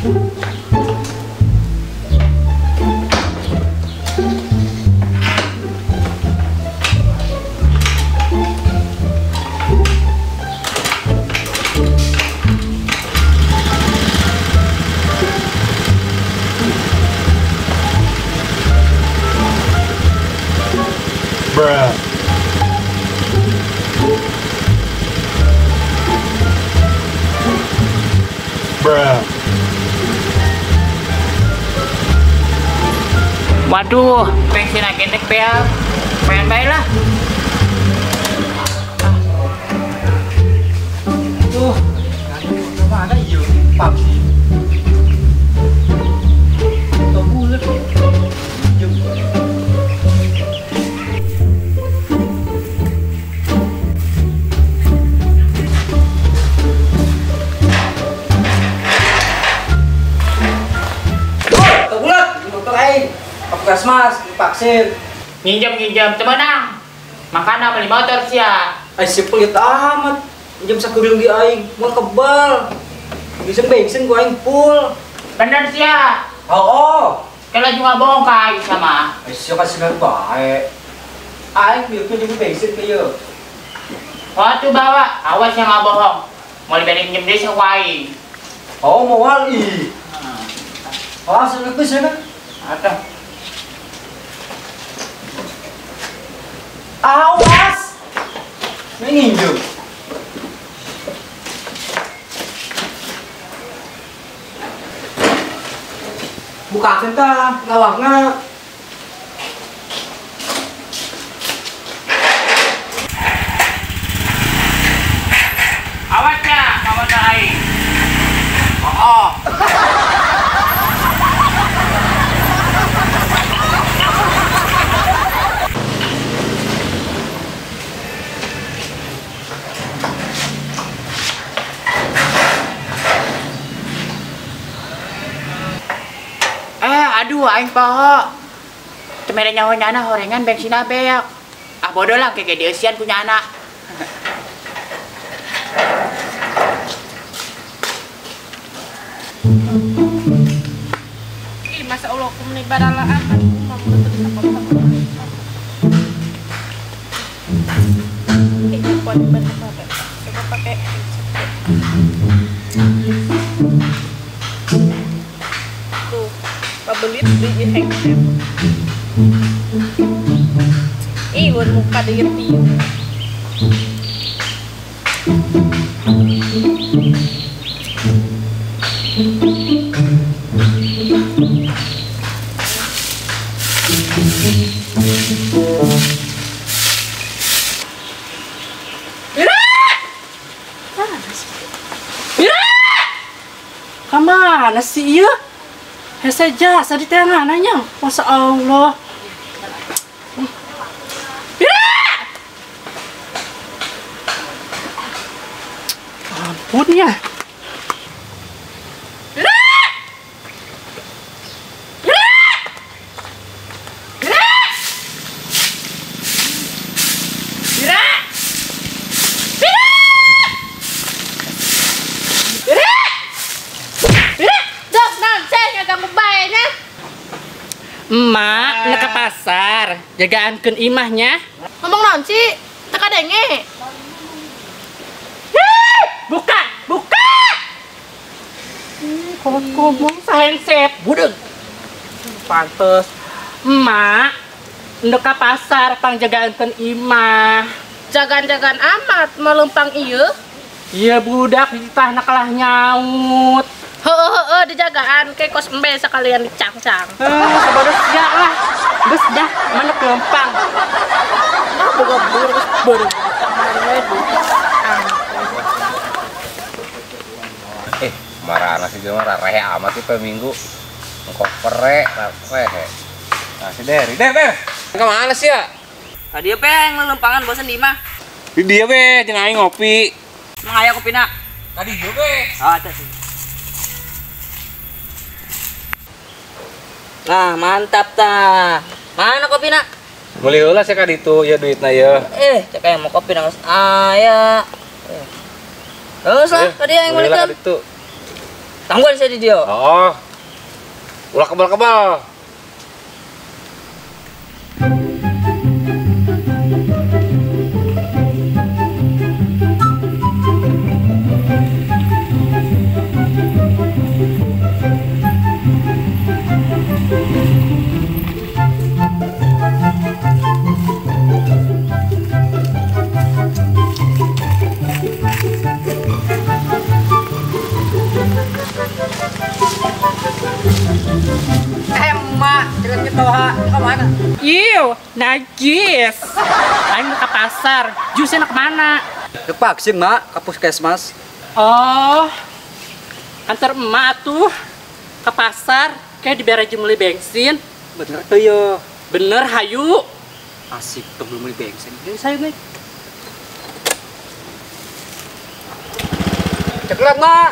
Bruh. Bruh. Waduh, pengen agendek PA. Pengen bae lah. Tuh, mana iyo PUBG. Tuh bulat. Puskesmas, divaksin. Nginjem-nginjem temenang. Makana beli motor sia. Ay si pelit amat. Nginjem sakuring di aing, mau kebal. Bisa bensin gua aing full. Bener sia. Oh. Kalau juga bohong ka aing sama. Ay sia kasih bae. Aing bieu pinjem bensin ke ieu. Waktu bawa, awas yang nggak bohong. Mau dibanding nginjem deui sama aing. Oh, moal ih. Oh, serius ya kan? Ada. Awas! Ini nginjem. Buka tah, lawangna. Awas ya, kawan aing. Oh. Aduh, aing poho. Temere nyaho nyana horengan bensin beak. Ah bodoh lah kayak dieusian punya anak. Ih, masa Allah ku meni baralaan aduh mah teu bisa kontak. Eh, kuat banget. Coba pakai headset. Tuh. Pabelit di handset. Ih, buat muka digerti. Mira! Mana sih? Mira! Kemana sih iya? Hese jasa di tengah nanya, Masya Allah. Mira! Ampun ya. Mira! Mira! Mira! Mira! Mira! Mira! Mira! Dok, non, ganggu bae nya. Emak, nek ke pasar, jagaankeun imahnya. Ngomong naon sih? Teu kadenge. Buka, buka. Kolot ngomong sahenset, budeung. Pantes. Emak, nek ke pasar pangjagaankeun imah. Jagaan-jagaan amat melempang ieu. Iya budak dititahna kalah nyaut. Heeh heeh dijagaan ke kos embe sekalian dicangcang. Sabodo sia lah. Geus dah mana kelempang. Ah boga beureum geus beureum. Marana sih jelema rarehe amat sih pe minggu. Engkok pere, rarehe. Nah si Deri, Der, Der. Ke mana sih ya? Tadi pe yang lelempangan bosen di mah. Di dia be, jeung aing ngopi. Emang aya kopina? Tadi dia be. Oh, teh. Nah, mantap ta. Mana kopina? Meuli heula sia ka ditu ya duitna ye. Cek aya mau kopi nang geus aya. Terus lah, tadi yang meulikeun. Tangguan saya di dia. Oh. Ulah kebal-kebal. Emak, jalan ke Toha, ke mana? Iu, najis. Aing ke pasar, jusnya nak kemana? Ke vaksin, Mak, ke puskesmas. Oh, antar emak tuh ke pasar, kayak dibayar aja beli bensin. Bener tuh yo. Bener, hayu. Asik, tuh belum beli bensin. Jadi saya nih. Ceklat, Mak.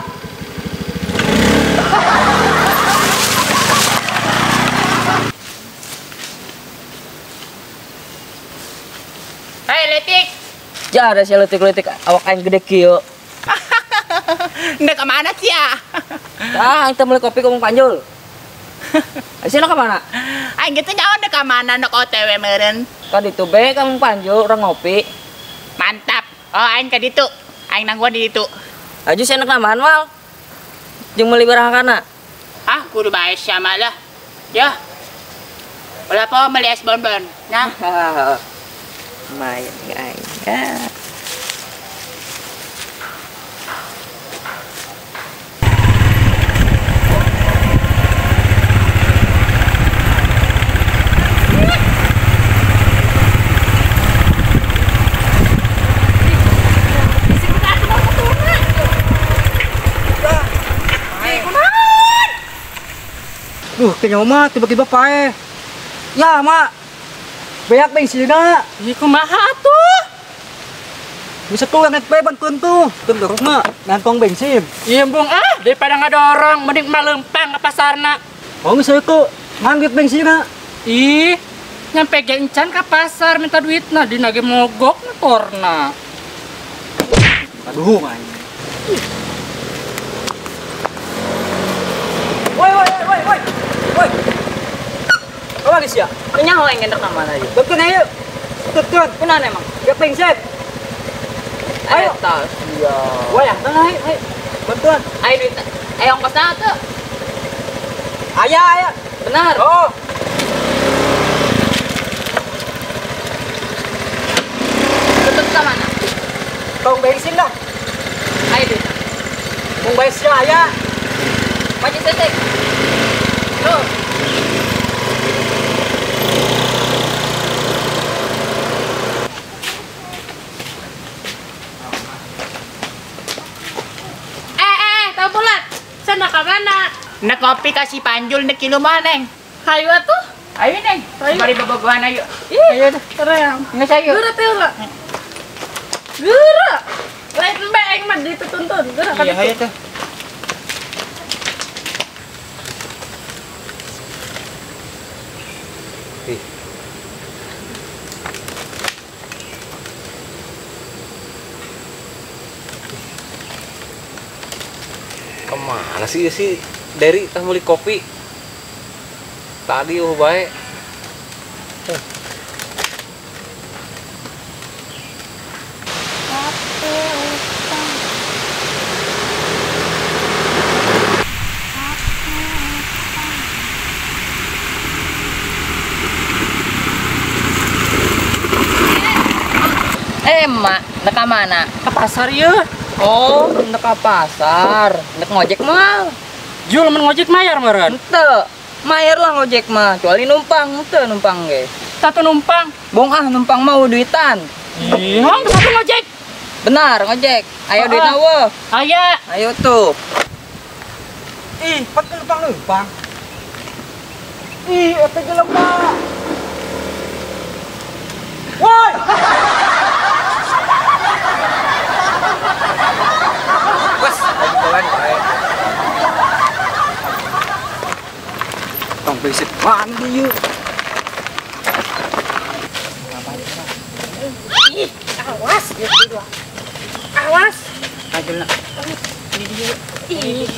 Hei, letik. Ya, ada si letik-letik awak aing gede kieu. Ndek ke mana sih ya? Ah, aing teh meuli kopi ku Mang Panjul. Aing ke mana? Aing gitu nyaho ndek ka mana ndek OTW meureun. Ka ditu be ka Mang Panjul urang ngopi. Mantap. Oh, aing ka ditu. Aing nangguan di ditu. Aju sia nek nambahan wal. Jeung meuli barang kana. Ah, kudu bae sia mah lah. Ya. Ulah po meuli es bonbon. Nah. Lumayan aing. Ya. Duh, kayaknya mah tiba-tiba pae. Ya, Mak. Beak bensinna. Ih, kumaha atuh? Bisa tuh naik bae bantuan tuh. Teu dorong mah, nantong bensin. Iya, Bung, ah, daripada ngadorong mending mah lempang ke pasarna. Oh, geus itu, manggit bensinna. Ih, nyampe ge encan ka pasar minta duitna, dina ge mogok motorna. Aduh, aing. Woi, woi, woi, woi. Woi. Kamu lagi sia? Nyaho aing gendek ka mana aja. Bantuan ayo. Bantuan. Kunaon emang? Gak pengset. Ayo. Eta sia. Woi, ayo, ayo. Bantuan. Ayo duit. Ayo ongkosna tuh. Aya, aya. Benar. Oh. Tutup ka mana? Tong bensin lah. Ayo duit. Mung bensin aya. Maju setik. Tuh. Tahu bulat. Sana ka mana? Nek kopi kasih Panjul nek kilo mah, Neng. Hayu atuh. Ayo, Neng. Ayo. Mari bobogohan ayo. Ih, ayo dah. Terang. Nggak ayo. Geura teh ulah. Geura. Lain embe aing mah dituntun. Geura ka Iya, ditu. ayo tuh. Ih. Kemana sih si Derry tah meuli kopi? Tadi eueuh bae. Mak, nek ka mana? Ke pasar ye. Oh, nek ka pasar. Nek ngojek mah. Jul mun ngojek mayar meureun. Henteu. Mayar lah ngojek mah, kecuali numpang, henteu numpang ge. Satu numpang. Bong ah numpang mau duitan. Ih, satu ngojek. Benar, ngojek. Ayo duitna weuh. Aya. Ayo tuh. Ih, pat numpang-numpang. Ih, eta jelema. Woi. Wes, aing bae. Tong bensin mana ieu? Ih, awas ya dua. Awas. Ayo lah. Ini dia. Ih.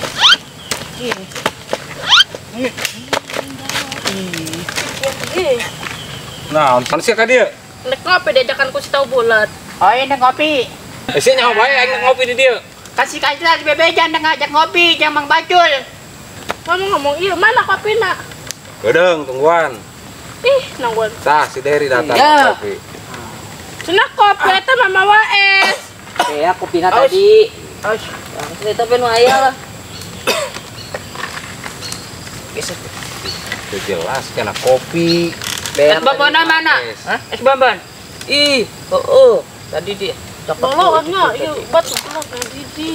Nah, mana sih ka dieu? Nek ngopi diajakan ku si tahu bulat. Oh, ini ngopi. Sia nyaho bae aing ngopi di dieu. Kasih kasih si bebejan ngajak ngopi jeung Mang Bacul. Ngomong-ngomong ieu mana kopina? Gedeung tungguan. Ih, nangguan. Tah si Deri datang ya. Kopi. Cenah kopi eta mah mawa es. Ya kopina tadi. Aus. Eta ben aya lah. Bisa. Itu jelas kena kopi. Es bonbon mana? Hah? Es bonbon. Ih, heeh. Tadi dia. Tolong nya, ieu batu tadi.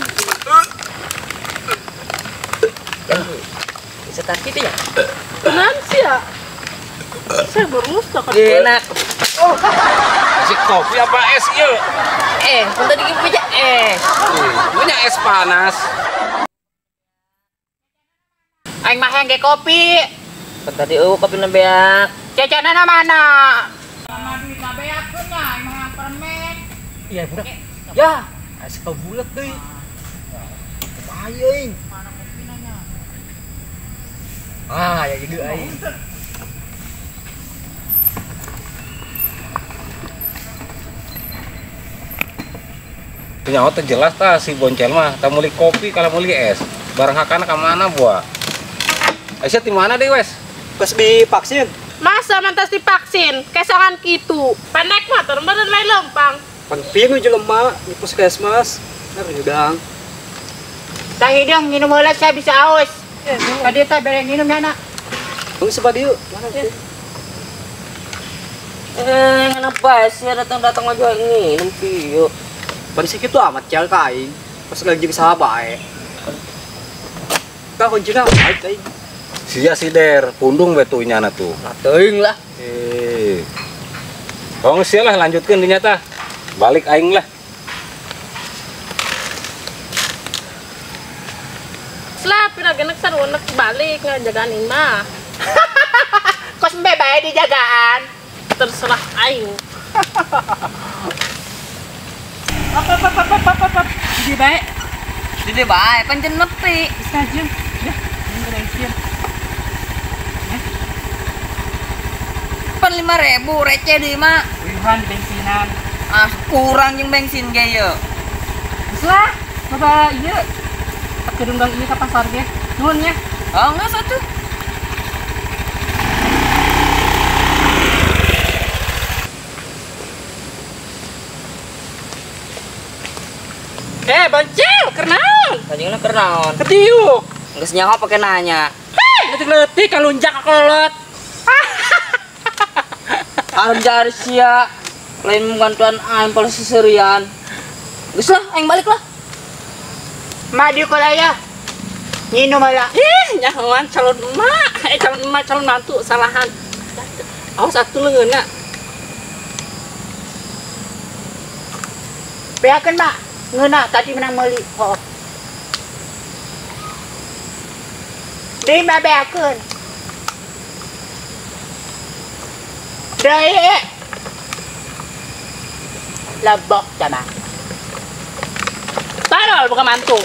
Bisa kaki itu ya? Kenapa sih ya? Saya bermustak kan. Enak. Oh. Kasih kopi apa es ieu? Pun tadi punya es. Punya es panas. Aing mah hayang ge kopi. Pan tadi eueuh kopi na beak. Jajanana mana? Mama duit na beak nya, aing mah hayang permen. Iya, budak. Ya, es kau bulat deui. Kumaha aing? Mana kopina nya? Ah, ya gitu aing. Nyawa teh jelas tah si boncel mah, tah meuli kopi kalau meuli es. Barang hakana ka mana buah? Aisyah di mana deh wes? Pas divaksin. Masa mantas divaksin? Kesangan kitu. Pendek motor meureun lain lempang. Pan pieu jelema di puskesmas. Nah, hidang. Tah hidang nginum heula saya bisa aus. Tadi teh bere nginum nya anak. Tunggu sebab dieu. Mana sih? Kenapa sih datang-datang aja nginum pieu? Pan sih kitu amat cal ka aing. Pas lagi jeung saha bae. Ka kuncina aing aing. Sia si Der, pundung we tuh nyana tuh. Lah teuing lah. Tong sia lah lanjutkeun dinya tah. Balik aing lah. Selah pira genek sarunek balik ngajagaan imah. Kos embe bae dijagaan. Terserah aing. Apa. Di bae. Di bae pancen nepi. Stasiun. Ya, ini Pan 5.000 receh deui mah. Uyuhan bensinan. Ah, kurang jeung bensin ge ieu. Geus lah, coba ieu. Kedunggang ieu ka pasar ge. Nuhun nya. Oh, geus atuh. Boncel, kernaon? Kanjengna kernaon? Ketiuk. Geus nyaho pake nanya. Hei, leutik-leutik kalunjak kolot. Arjar sia lain bantuan aing pola seserian. Geus lah, aing balik lah. Madi kolaya. Nginum heula. Ih, nyahoan calon emak. Calon emak, calon mantu salahan. Awas atuh leungeunna. Beakeun, Mak. Ngeunah tadi menang meuli. Hooh. Deui mah beakeun. Deui. Lebok sama. Tadol bukan mantu.